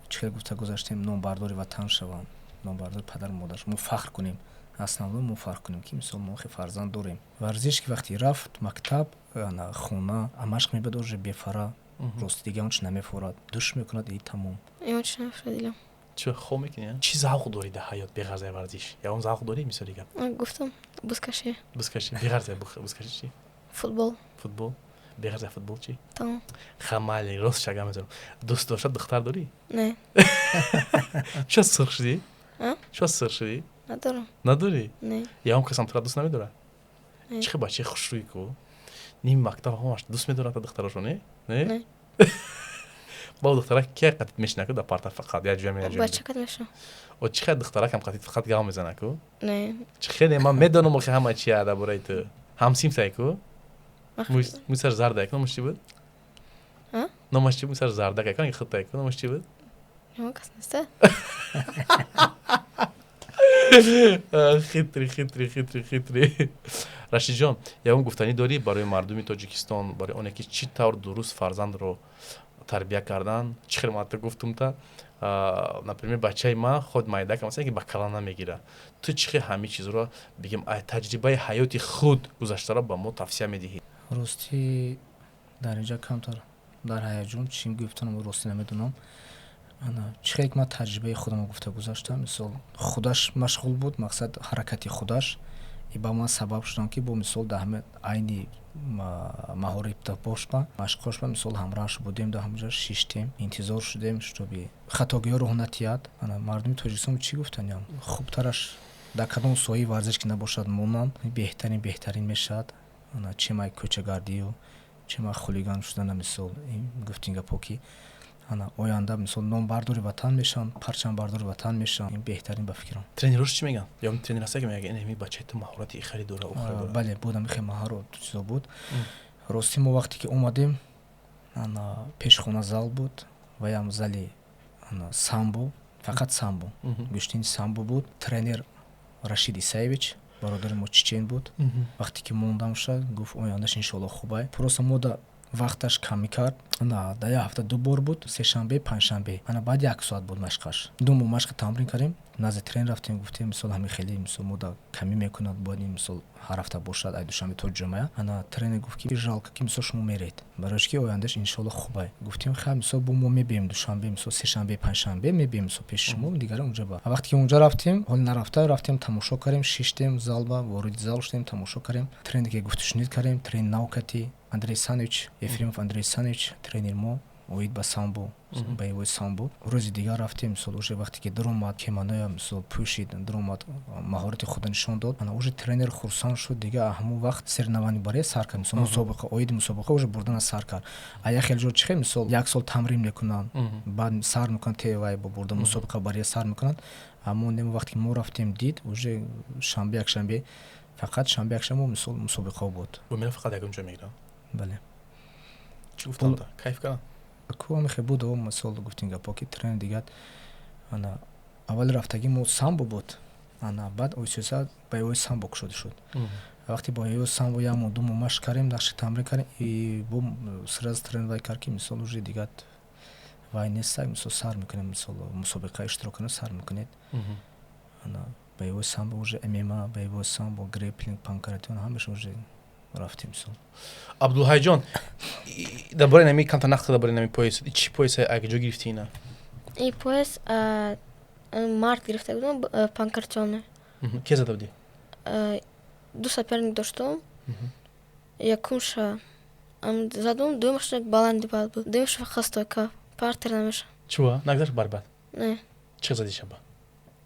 [SPEAKER 2] чӣ хел гуфта гузаштем, номбардори ватан шаванд, номбардори падару модар. Мо фахр кунем, основной мо фахр кунем, ки мисол мо хе фарзанд дорем. Варзиш ки вақте рафт мактаб, ана хона машқ мебад, уже бефара, рости дига он чи намефорад, душ мекунад и тамом.
[SPEAKER 3] Он чи намефорад дилам.
[SPEAKER 1] Чӣ хоб мекунӣ? Чӣ завқ дорӣ дар ҳаёт беғарзаи варзиш? Ягон завқ дорӣ, мисоли гап?
[SPEAKER 3] Гуфтам, бузкашӣ.
[SPEAKER 1] Бузкашӣ. Беғарзаи бузкашӣ чӣ?
[SPEAKER 3] Футбол.
[SPEAKER 1] Футбол. Беғарзаи футбол чӣ?
[SPEAKER 3] Тамом.
[SPEAKER 1] Хамали рост шага мезанам. Дӯст дошта духтар дорӣ?
[SPEAKER 3] Не.
[SPEAKER 1] Чӣ сурх шудӣ? Чӣ сурх шудӣ?
[SPEAKER 3] Надорам.
[SPEAKER 1] Надорӣ?
[SPEAKER 3] Не.
[SPEAKER 1] Ягон касам тура дӯст намедорад? Чӣ хел бачаи хушрӯй ку, ними мактаб ҳамаш дӯст медорад духтарошо, не? Не, бо духтарак ки қатит мешина ку дар парта, фақат як ҷоя.
[SPEAKER 3] Бача кат мешинам.
[SPEAKER 1] О, чӣ хел духтаракам қатит фақат гап мезана ку?
[SPEAKER 3] Не.
[SPEAKER 1] Чӣ хеле ман медонам охи ҳама чия дар бораи ту. Ҳамсимсай ку, мӯй сар зардак, номаш чӣ буд? Номаш чӣ? Мӯй сар зардак ку, худтай ку, номаш чӣ буд?
[SPEAKER 3] Ягон кас неста.
[SPEAKER 1] Хитрый, хитрый, хитрый, хитрый. Рашидҷон, ягон гуфтанӣ дорӣ барои мардуми Тоҷикистон, барои оне ки чӣ тавр дуруст фарзандро тарбия кардан? Чӣ хел ман ту гуфтумта, например, бачаи ман худ майдака, масалан, ки ба кала намегира. Ту чӣ хел ҳамин чизро, бигем, таҷрибаи ҳаёти худ гузаштаро ба мо тавсия медиҳӣ?
[SPEAKER 2] Ростӣ, дар инҷа камтар дар ҳаяҷон, чӣ гуфтанам, ростӣ намедонам. Чӣ хел ки ман таҷрибаи худамро гуфта гузаштам, мисол, худаш машғул буд, мақсад ҳаракати худаш и ба ман сабаб шудам, ки бо мисол дар ҳама айни маҳорибта бошба, машқҳошба, мисол, ҳамроҳаш будем, дар ҳамҷа шиштем, интизор шудем, чтобы хатогиҳо роҳ натиҳад. Мардуми Тоҷикистон чӣ гуфтаниям, хубтараш дар кадом соҳаи варзиш ки набошад, монанд, беҳтарин, беҳтарин мешавад. Чемай кӯчагардию чемай хулиган шудана, мисол, гуфтин гапҳо, ки ана оянда, мисол, номбардори ватан мешаванд, парчамбардори ватан мешаванд, ин беҳтарин ба фикрам.
[SPEAKER 1] Тренерош чӣ мегӯянд? Ё тренер ҳаста, ки мегӯяд, ин ҳами бачаи ту маҳорати ихеле дора, ӯ хеле дора?
[SPEAKER 2] Бале, буд, ами хел маҳорат чизо буд. Ростӣ, мо вақте ки омадем Ана пешхона зал буд, ваям зали ана самбо, фақат самбо, гӯштини самбо буд. Тренер Рашид Исаевич, бародари мо, чечен буд. Вақте ки мондам ша, гуфт, ояндаш иншоалло хубай. Просто мода вақташ камӣ кард. Ана дар як ҳафта ду бор буд, сешанбе, панҷшанбе. Ана баъд як соат буд машқаш. 2 моҳ машқи тамрин кардем, назди тренер рафтем, гуфтем, мисол, ҳамин хеле, мисол, мода камӣ мекунад, бояд ин, мисол, ҳар ҳафта бошад, ай душанбе то ҷумъа. Ана тренер гуфт, ки жалко, ки, мисол, шумо меред, барои ки ояндаш иншоалло хубай. Гуфтем, хай, мисол, бо мо мебием душанбе, мисол, сешанбе, панҷшанбе мебием, мисол, пеши шумо, дигар унҷа ба. Вақте ки унҷа рафтем, ҳоли нарафта рафтем, тамошо кардем, шиштем залба, вориди зал шудем, тамошо кардем. Тренер ки гуфтушунид кардем, тренер навкати Андрей Санович Ефремов, Андрей Санович тренер мо оид ба самбо, боевой самбо. Рӯзи дигар рафтем, мисол, уже вақте ки даромад, кимоноя, мисол, пӯшид, даромад, маҳорати худро нишон дод. Ана уже тренер хурсанд шуд. Дига ҳамон вақт соревнование баре сар кард, мисол, мусобиқа, оиди мусобиқа уже бурдана сар кард. А як хел ҷо чихе, мисол, як сол тамрин мекунанд, баъд сар мекунанд, тевай бо бурда мусобиқа баре сар мекунанд. Аммо немо вақте ки мо рафтем, дид, уже шанбе, якшанбе, фақат шанбе, якшанбе, мисол, мусобиқаҳо буд.
[SPEAKER 1] Фақат ягон ҷо мегирам.
[SPEAKER 2] Бале.
[SPEAKER 1] Чӣ гуфтанд, кайф карданд?
[SPEAKER 2] Ку ҳамихе буд, мисол, гуфтин гапо, ки тренер дигар ана аввали рафтагӣ мо самбо буд, ана баъд оҳиста боевой самбо кушода шуд. Вақте боевой самбо як моҳ, 2 моҳ машқ кардем, нақши тамрин кардем, и бо сразу тренер вай кард, ки, мисол, уже дигар вай нестак, мисол, сар мекунем, мисол, мусобиқа иштирок кунем, сар мекунед. Ана боевой самбо, уже ММА, боевой самбо, греплинг, панкратион, ҳамааш уже рафтем, мисол.
[SPEAKER 1] Абдулҳайҷон, дар бораи нами камтар нақл, дар бораи нами пояс. Чӣ пояс, ҷо гирифтӣ ина?
[SPEAKER 3] И пояс март гирифта будам, панкратионе.
[SPEAKER 1] Ке зада будӣ?
[SPEAKER 3] Ду соперник доштум. Якумша задум, дуюмаш баланди бал буд, дуюмаш фақат стойка, партер намеша.
[SPEAKER 1] Чува нагзашт барбад?
[SPEAKER 3] Не.
[SPEAKER 1] Чӣ зади шаба?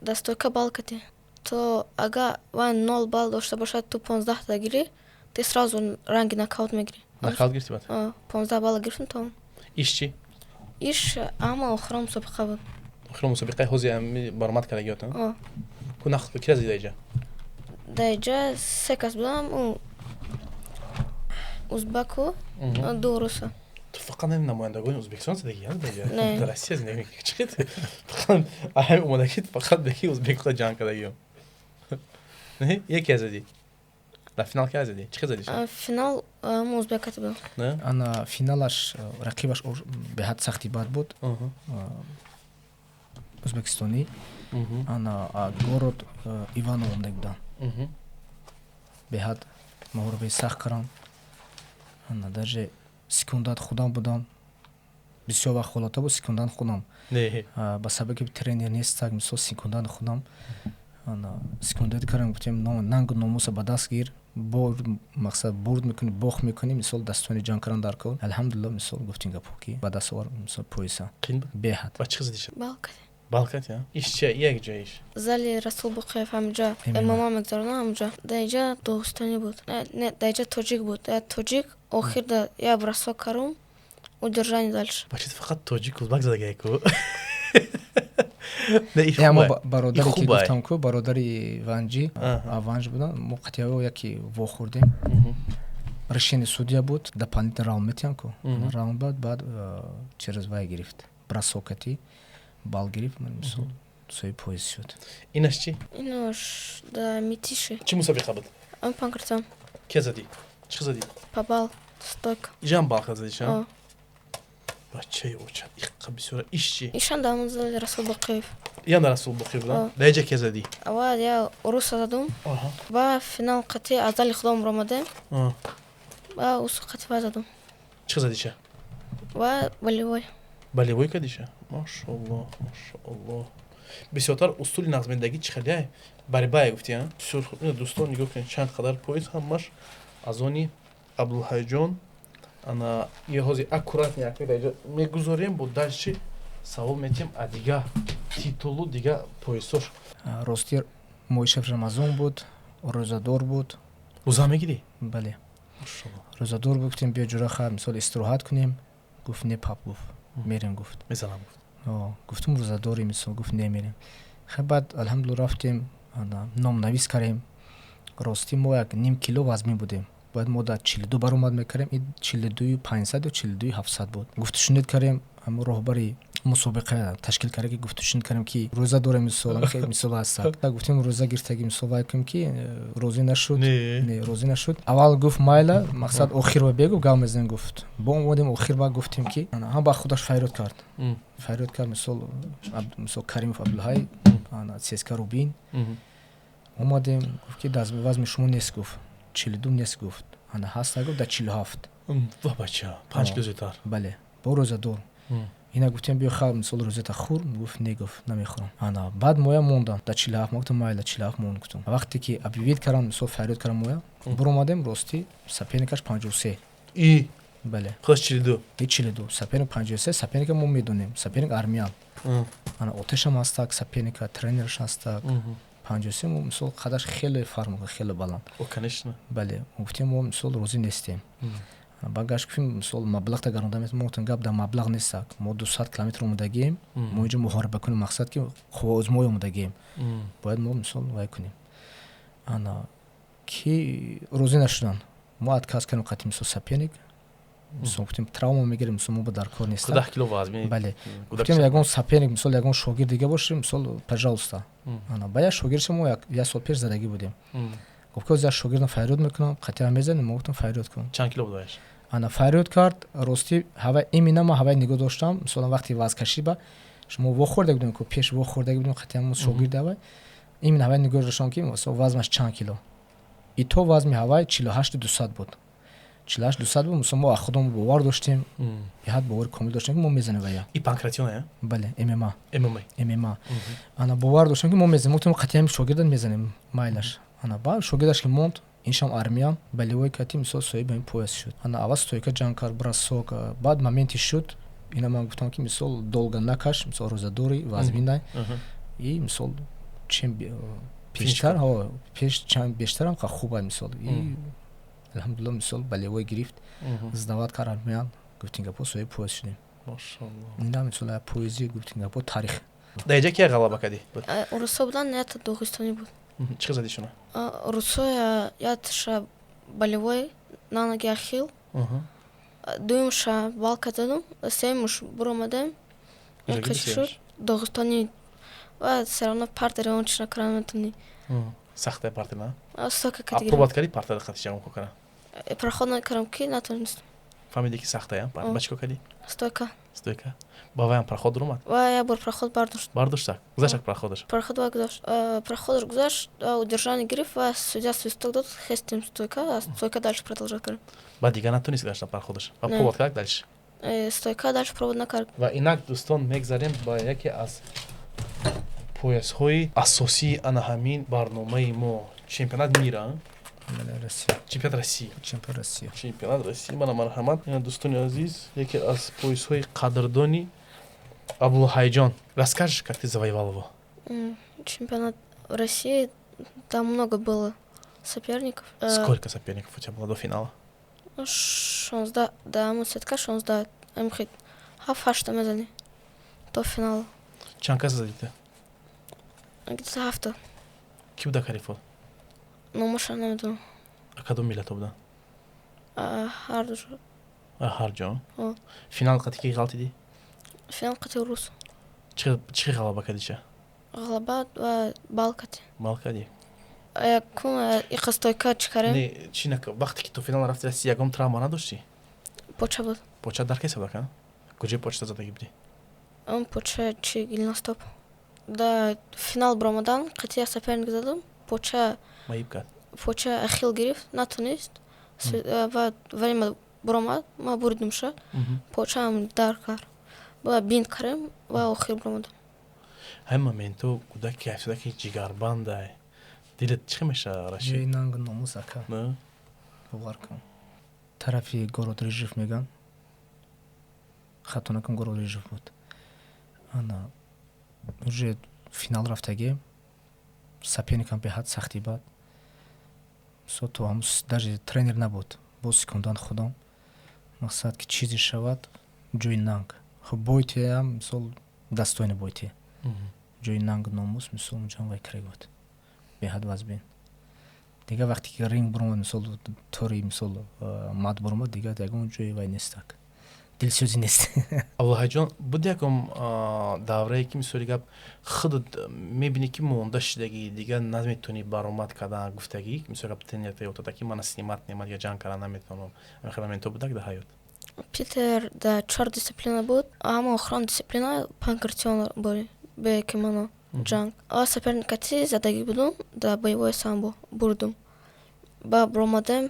[SPEAKER 3] Да стойка бал кати. То ага вай нол балл дошта бошад, ту 15-та гирӣ, ты сразу ранги нокаут мегирӣ.
[SPEAKER 1] Нокаут гирифти баъд?
[SPEAKER 3] 15 балла гирифтум, то.
[SPEAKER 1] Иш чӣ?
[SPEAKER 3] Иш ҳама охирон мусобиқа буд.
[SPEAKER 1] Охирон мусобиқаи ҳози баромад кардагиёт? Ку нақл, кира зади даиҷа?
[SPEAKER 3] Даиҷа се кас будам: узбаку, ду руса.
[SPEAKER 1] Ту фақат ҳамин намояндагони Ӯзбекистон задагӣ дар Россия зиндагӣ мекунӣ? Чӣ фақат ҳамин омадагӣ, фақат беки узбекҳо ҷанг кардагиё? Яке задӣ дар финал, ки задӣ? Чӣ задӣ?
[SPEAKER 3] Финал узбекати буд.
[SPEAKER 2] Ана финалаш рақибаш беҳад сахти бад буд, ӯзбекистонӣ, ана город Иванов омада буданд, беҳад муҳорибаи сахт карданд. Ана даже секундант худам будам, бисёр вақт ҳолата буд, секундант худам, ба сабаби ки тренер нестак, мисол, секундант худам секундат кардам. Гуфтем, нангу номуса ба даст гир, бо мақсад бурд мекунӣ, бохт мекунӣ, мисол, дастони ҷанг кардан дар кор. Алҳамдулилло, мисол, гуфтин гапо, ки ба даст овар, мисол, пояса. Беҳад.
[SPEAKER 1] Ба чӣ задиша?
[SPEAKER 3] Балкати.
[SPEAKER 1] Балкати иш чи як ҷо иш?
[SPEAKER 3] Зали Расул Боқиев, ҳамҷа ММА мегузаронам ҳамҷа. Даиҷа догустонӣ буд, не, даиҷа тоҷик буд, я тоҷик охирда я бросок карум, удержание дальше.
[SPEAKER 1] Бачи, фақат тоҷик, узбак задагайку.
[SPEAKER 2] Ама бародаре ки гуфтам ку, бародари ванҷи ванҷ будам, мо қатиаво яке вохӯрдем, решение судья буд, дополнительный раунд метиҳам ку, раунд баъд через вай гирифт, бросокати бал гирифт, мисол, соҳиби пояс шуд.
[SPEAKER 1] Инаш чӣ?
[SPEAKER 3] Инаш да Митиши.
[SPEAKER 1] Чӣ мусобиқа буд?
[SPEAKER 3] Ам панкратион.
[SPEAKER 1] Ке задӣ, чӣ задӣ?
[SPEAKER 3] Па бал, стойка.
[SPEAKER 1] Ижам балка задиша? Бачаи оча иққа бисёра. Иш чӣ?
[SPEAKER 3] Ишам да ҳамон Расул Боқиев.
[SPEAKER 1] Ям да Расул Боқиев буда? Да иҷа ке задӣ?
[SPEAKER 3] Аввал я руса задум, ба финал қати аз зали худом ромадем, ба усу қати ва задум.
[SPEAKER 1] Чӣ задиша?
[SPEAKER 3] Ва болевой.
[SPEAKER 1] Болевой кадиша? Машоаллоҳ, машоаллоҳ. Бисёртар усули нағзмендагӣ чӣ хеле борьбая гуфти? Бисёр хуб. Дӯстон, нигоҳ кунед, чанд қадар пояс, ҳамаш аз они Абдулҳайҷон. Ана е ҳозир аккуратно якдаиҷа мегузорем, бо дальше савол метиҳем, а дига титулу, дига поясош.
[SPEAKER 2] Рости, моҳи шаф Рамазон буд, рӯзадор буд.
[SPEAKER 1] Рӯза мегирӣ?
[SPEAKER 2] Бале, рӯзадор буд. Гуфтем, биё, ҷураха, мисол, истироҳат кунем. Гуфт, не, пап, гуфт, мерем, гуфт.
[SPEAKER 1] Мезанам, гуфт.
[SPEAKER 2] Гуфтум, рӯзадорӣ, мисол. Гуфт, не, мерем. Хай, баъд алҳамдулилла рафтем, номнавис кардем. Ростӣ, мо як ним кило вазмин будем. Бояд мо дар 42 баромад мекардем, и 42 500 ё 42 700 буд. Гуфтушунид кардем, ҳамо роҳбари мусобиқа ташкил карда, ки гуфтушунид кардем, ки рӯза дорем, мисол, мисол ҳастак. Гуфтем, рӯза гирифтаги, мисол, вай кунем, ки розӣ нашуд. Не, розӣ нашуд. Аввал гуфт, майла, мақсад, охир ба бегу, гап мезанем, гуфт. Бо омадем охир, ба гуфтем, ки ҳам ба худаш фарёд кард, фарёд кард, мисол, Каримов Абдулҳай, ЦСКА Рубин. Омадем, гуфт, ки вазми шумо нест, гуфт, 42 нест, гуфт, ана ҳаста, гуфт, дар 47.
[SPEAKER 1] Ва бача, 5 кило зиёдтар.
[SPEAKER 2] Бале, бо рӯзадор. Ина гуфтем, биё, ха, мисол, рӯзата хӯр. Гуфт, не, гуфт, намехӯрам. Ана баъд моя мондам дар 47. Ма гуфтам, майла, 47 мон, гуфтам. Вақте ки объявить кардам, мисол, фарёд кардам, моя буромадем, ростӣ, соперникаш 53.
[SPEAKER 1] И
[SPEAKER 2] Бале.
[SPEAKER 1] Худаш 42.
[SPEAKER 2] И 42, соперник 53. Соперника мо медонем, соперник армян, ана отешам ҳастак, соперника тренерш ҳастак. 53, мо, мисол, қадаш хеле фарқ мекунад, хеле баланд.
[SPEAKER 1] О, конечно.
[SPEAKER 2] Бале, гуфтем, мо, мисол, розӣ нестем. Багаш гуфтем, мисол, маблағта гаронда. Мо гуфтем, гап дар маблағ нестак, мо 200 километр омадагием, мо инҷо муҳориба кунем, мақсад, ки қувваозмоӣ омадагием, бояд мо, мисол, вай кунем. Ана ки розӣ нашуданд, мо отказ кардем қати, мисол, соперник. Мисол, гуфтем, травма мегирем, мисол, мо ба дар кор нест.
[SPEAKER 1] 10 кило вазми.
[SPEAKER 2] Бале, гуфтем, ягон соперник, мисол, ягон шогирд дига боше, мисол, пожалуйста. Ана ба як шогирдша мо як сол пеш задагӣ будем. Гуфт, ки як шогирдам фарёд мекунам, қатъиан мезанем. Мо гуфтам, фарёд кун.
[SPEAKER 1] Чанд кило буд ваяш?
[SPEAKER 2] Ана фарёд кард, ростӣ, ҳава именно ма ҳавай нигоҳ доштам. Мисолан, вақти вазкашӣ ба шумо вохӯрда будем, ку пеш вохӯрда будем, қатъиан мо шогирд ҳавай именно ҳавай нигоҳ доштам, ки мисол, вазмаш чанд кило. И то вазми ҳавай 48 200 буд, 48 200 буд. Мисол, мо аз худамон бовар доштем, беҳад бовари комил доштем, ки мо мезанем вая.
[SPEAKER 1] И панкратион, э?
[SPEAKER 2] Бале, ММА.
[SPEAKER 1] ММА.
[SPEAKER 2] ММА. Ана бовар доштем, ки мо мезанем. Гуфтем, қатъиан шогирдат мезанем, майлаш. Ана ба шогирдаш ки монд, иншам армян, болевой кати, мисол, соҳиби ҳамин пояс шуд. Ана аввал стойка ҷанг кард, бросок, баъд моменти шуд, ина ман гуфтам, ки, мисол, долго накаш, мисол, рӯзадорӣ, вазминай, и, мисол, чем пештар, пеш чанд бештарам хуба, мисол. И алҳамдулилла, мисол, болевой гирифт, сдавать кард армян, гуфтин гапо, соҳиби пояс шудем. Ина, мисол, поязи, гуфтин гапо, тарих.
[SPEAKER 1] Дар иҷа кия ғалаба кардӣ?
[SPEAKER 3] Русо будан, ята доғистони буд.
[SPEAKER 1] Чӣ зади шуна?
[SPEAKER 3] Русо ятша болевой на ноги ахилл, дуюмша балка задум, сеюмуш буромадем, шуд доғистони ва всё равно партери он чи накарда метавонӣ.
[SPEAKER 1] Сахтае партер, на?
[SPEAKER 3] Стойка.
[SPEAKER 1] Пробовать кардӣ партер қатиш ягон кор кардан?
[SPEAKER 3] Проход накардам, ки натонистам.
[SPEAKER 1] Фаҳмидӣ, ки сахтая, ба чӣ кор кардӣ?
[SPEAKER 3] Стойка.
[SPEAKER 1] Стойка. Ба ваям проход дуромад?
[SPEAKER 3] Ва як бор проход бардошт.
[SPEAKER 1] Бардоштак, гузаштак проходаш?
[SPEAKER 3] Проход ва гузашт, проходаш гузашт, удержание гирифт ва судья свисток дод, хестем стойка, стойка дальше продолжать кардем.
[SPEAKER 1] Баъд дигар натонист гаштан проходаш ва пробовать кард дальше?
[SPEAKER 3] Стойка дальше пробовать накард.
[SPEAKER 1] Ва инак, дӯстон, мегзарем ба яке аз поясҳои асосии ана ҳамин барномаи мо, чемпионат мира. Чемпионат Россия.
[SPEAKER 2] Чемпионат Россия.
[SPEAKER 1] Чемпионат Россия. Мана, марҳамат, дӯстони азиз, яке аз поясҳои қадрдони Абдулҳайҷон. Расскажешь, как ты завоевал его?
[SPEAKER 3] Чемпионат России, там много было соперников.
[SPEAKER 1] Сколько соперников у тебя было до финала?
[SPEAKER 3] 16, да, сетка 16, ҳафт ҳашта мезанӣ до финала.
[SPEAKER 1] Чанд каса задите?
[SPEAKER 3] Где-то ҳафта.
[SPEAKER 1] Ки буда ҳарифот?
[SPEAKER 3] Номаша намедонам.
[SPEAKER 1] А кадом миллато буда?
[SPEAKER 3] Ҳар ҷо.
[SPEAKER 1] Ҳар ҷо. Финал қати ки ғалтидӣ?
[SPEAKER 3] Финал қати рус.
[SPEAKER 1] Чӣ ғалаба кардиша?
[SPEAKER 3] Ғалаба ва бал кати.
[SPEAKER 1] Бал кардӣ?
[SPEAKER 3] Якум иқа стойка чӣ карем.
[SPEAKER 1] Не, чӣ нака, вақте ки то финал рафти, расти, ягон травма надоштӣ?
[SPEAKER 3] Поча буд.
[SPEAKER 1] Поча дар кай сабака? Куҷои почта задагӣ будӣ?
[SPEAKER 3] Он поча чи, голеностоп. Да финал баромадан қати як соперник задам, поча
[SPEAKER 1] маиб кард.
[SPEAKER 3] Поча ахилл гирифт, натонист ва время баромад, ма буридимша, почаам дар кард ва бинт кардем ва охир баромадам.
[SPEAKER 1] Ҳамин моменту кӯдаки ҳафтсода, ки ҷигарбандай, дилат чӣ мешава, Рашид?
[SPEAKER 2] Ҷои нангу номус, ака, бовар кун, тарафи город Режев меган, хато накун, город Режев буд. Ана уже финал рафтагӣ, соперникам беҳад сахти бад со то ҳамун даже тренер набуд, боз секундант худам, мақсад, ки чизе шавад, ҷои нанг, хуб, бойтеам, мисол, достойный бойте, ҷои нанг номус, мисол, унҷам вай карда буд, беҳад вазбин. Дигар вақте ки ринг буромад, мисол, тори, мисол, мат буромад, дигар ягон ҷои вай нестак, дилсӯзӣ нест.
[SPEAKER 1] Абдулҳайҷон, буд якум даврае, ки, мисоли гап, худат мебинӣ, ки монда шидагӣ, дигар наметавонӣ баромад кардан, гуфтагӣ, мисоли гап, тренер ёфтада, ки мана снимать немад, дигар ҷанг кардан наметавонам? Ҳамин моментҳо будак дар ҳаёт?
[SPEAKER 3] Питер да чор дисциплина буд, аммо охирон дисциплина панкратион бори бе кимоно ҷанг. А соперникати задагӣ будум, да боевое самбо бурдум. Ба баромадем,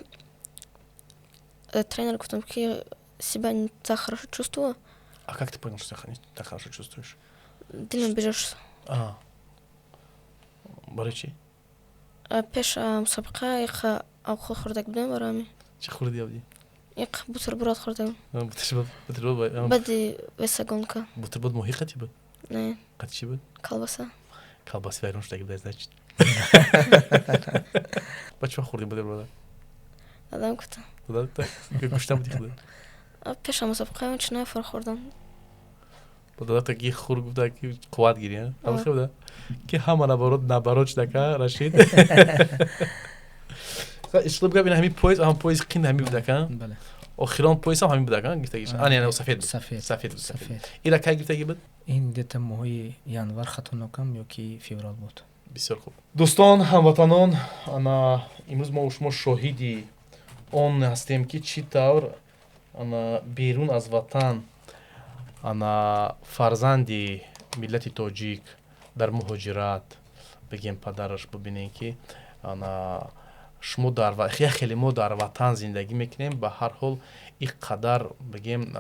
[SPEAKER 3] тренер гуфтам, ки себя не так хорошо чувствую.
[SPEAKER 1] А как ты понял, что не так хорошо чувствуешь?
[SPEAKER 3] Дилам бежош.
[SPEAKER 1] Барои чӣ?
[SPEAKER 3] Пеш мусобиқа иқа овқот хӯрдаг будем, барои ҳамин.
[SPEAKER 1] Чӣ хӯрдӣ авди?
[SPEAKER 3] Иқ бутерброд хӯрдагам.
[SPEAKER 1] Бутерброд?
[SPEAKER 3] Баъди весогонка.
[SPEAKER 1] Бутерброд моҳӣ қати буд?
[SPEAKER 3] Не.
[SPEAKER 1] Қати чӣ буд?
[SPEAKER 3] Колбаса.
[SPEAKER 1] Колбаси вайрон шудаги буда, значит. Ба чӣ хӯрдӣ бутерброда?
[SPEAKER 3] Дадам гуфтам.
[SPEAKER 1] Гӯштам будӣ худа?
[SPEAKER 3] Пеша мусобиқа чи нафар хӯрдам.
[SPEAKER 1] Дада ки хур, гуфта, ки қувват гирӣ, буда, ки ҳама наоборот, наоборот шудака. Рашид, ишлоб гап, ин ҳами пояс, ҳам пояси қин ҳами будака, охирон поясам ҳамин будака гирифтагиш, ана сафед буд?
[SPEAKER 2] Сафед.
[SPEAKER 1] Сафед буд. Сафед ира кай гирифтагӣ буд?
[SPEAKER 2] Ин где-то моҳои январ, хато нокам, ё ки феврал буд.
[SPEAKER 1] Бисёр хуб. Дӯстон, ҳамватанон, ана имрӯз мо шумо шоҳиди он ҳастем, ки чӣ тавр ана берун аз ватан, ана фарзанди миллати тоҷик дар муҳоҷират, бигем, падараш, бибинем, ки ана шумо дар як хеле мо дар ватан зиндагӣ мекунем, ба ҳар ҳол ин қадар, бигем,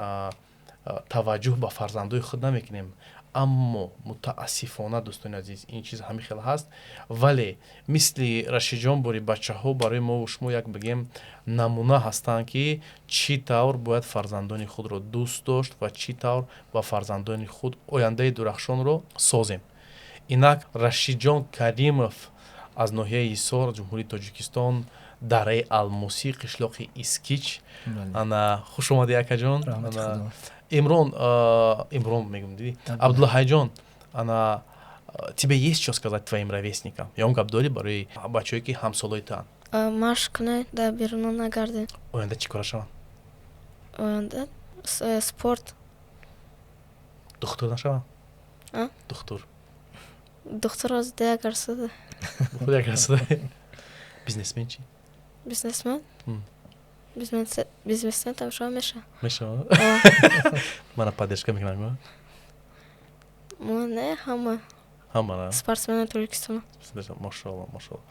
[SPEAKER 1] таваҷҷӯҳ ба фарзандои худ намекунем. Аммо мутаассифона, дӯстони азиз, ин чиз ҳамин хел ҳаст. Вале мисли Рашидҷон бори бачаҳо барои мо шумо як, бигем, намуна ҳастанд, ки чӣ тавр бояд фарзандони худро дӯст дошт ва чӣ тавр ба фарзандони худ ояндаи дурахшонро созем. Инак Рашидҷон Каримов аз ноҳияи Ҳисор, Ҷумҳурии Тоҷикистон, дараи Алмосӣ, қишлоқи Искич. Ана хуш омадӣ, акаҷон. Имрон, Имрон мегум, диди, Абдуллаҳайҷон, ана тебе есть что сказать твоим ровесникам? Ё гап дорӣ барои бачаҳое, ки ҳамсолои туанд?
[SPEAKER 3] Машқ кунед, дар беруна нагардед.
[SPEAKER 1] Оянда чӣ кора шаванд?
[SPEAKER 3] Оянда спорт.
[SPEAKER 1] Духтур нашаванд? Духтур?
[SPEAKER 3] Духтур озида як арсада.
[SPEAKER 1] Як арсада. Бизнесмен чӣ?
[SPEAKER 3] Бизнесмен, бизнесмен там шава, меша.
[SPEAKER 1] Мешава. Мана поддержка мекунам.
[SPEAKER 3] Мо не, ҳама.
[SPEAKER 1] Ҳама.
[SPEAKER 3] Спортсмени Тоҷикистона.
[SPEAKER 1] Машоалло, машоалло.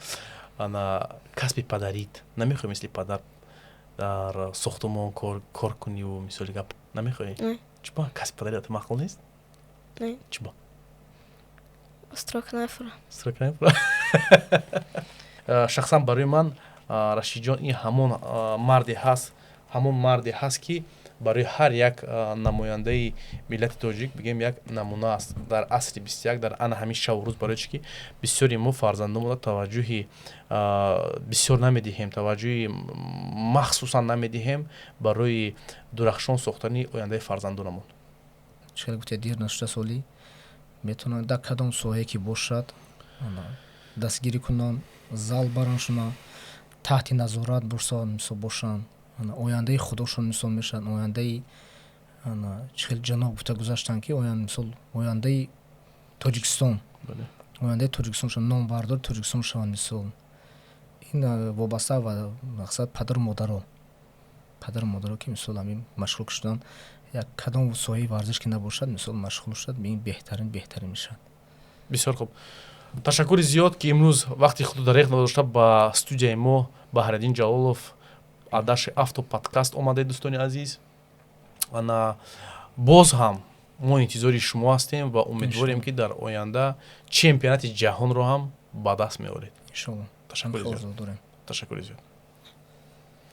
[SPEAKER 1] Ана касби падарит намехоҳӣ, мисли падар дар сохтумон кор куниву, мисоли гап, намехоҳӣ? Чиба, касби падари маъқул нест?
[SPEAKER 3] Не.
[SPEAKER 1] Чиба?
[SPEAKER 3] Стройка нафура.
[SPEAKER 1] Стройка нафура. Шахсан барои ман Рашидҷон ин ҳамон марде ҳаст, ҳамон марде ҳаст, ки барои ҳар як намояндаи миллати тоҷик, бигем, як намуна аст дар асри 21, дар ана ҳамин шабу рӯз. Барои чӣ ки бисёри мо фарзандонро таваҷҷӯҳи бисёр намедиҳем, таваҷҷӯҳи махсусан намедиҳем барои дурахшон сохтани ояндаи фарзандонамон.
[SPEAKER 2] Чӣ хеле гуфте, дер нашуда солӣ метавонанд дар кадом соҳае ки бошад дастгирӣ кунанд, зал баранд, шуна таҳти назорат мисол бошанд, ояндаи худошон мисол мешаванд, ояндаи, чӣ хел ҷаноб гуфта гузаштанд, ки мисол ояндаи Тоҷикистон, ояндаи Тоҷикистон шаванд, номбардори Тоҷикистон шаванд. Мисол, ин вобаста ва мақсад падару модаро, ки мисол ҳамин машғул шудан, як кадом соҳаи варзиш ки набошад, мисол, машғул шуд, ин беҳтарин мешавад.
[SPEAKER 1] Бисёр хуб. Ташаккури зиёд, ки имрӯз вақти худро дареғ надошта ба студияи мо, Баҳриддин Ҷалолов адаши авто подкаст омадед. Дӯстони азиз, ана боз ҳам мо интизори шумо ҳастем ва умедворем, ки дар оянда чемпионати ҷаҳонро ҳам ба даст меоред.
[SPEAKER 2] Иншолло.
[SPEAKER 1] Ташаккури зиёд.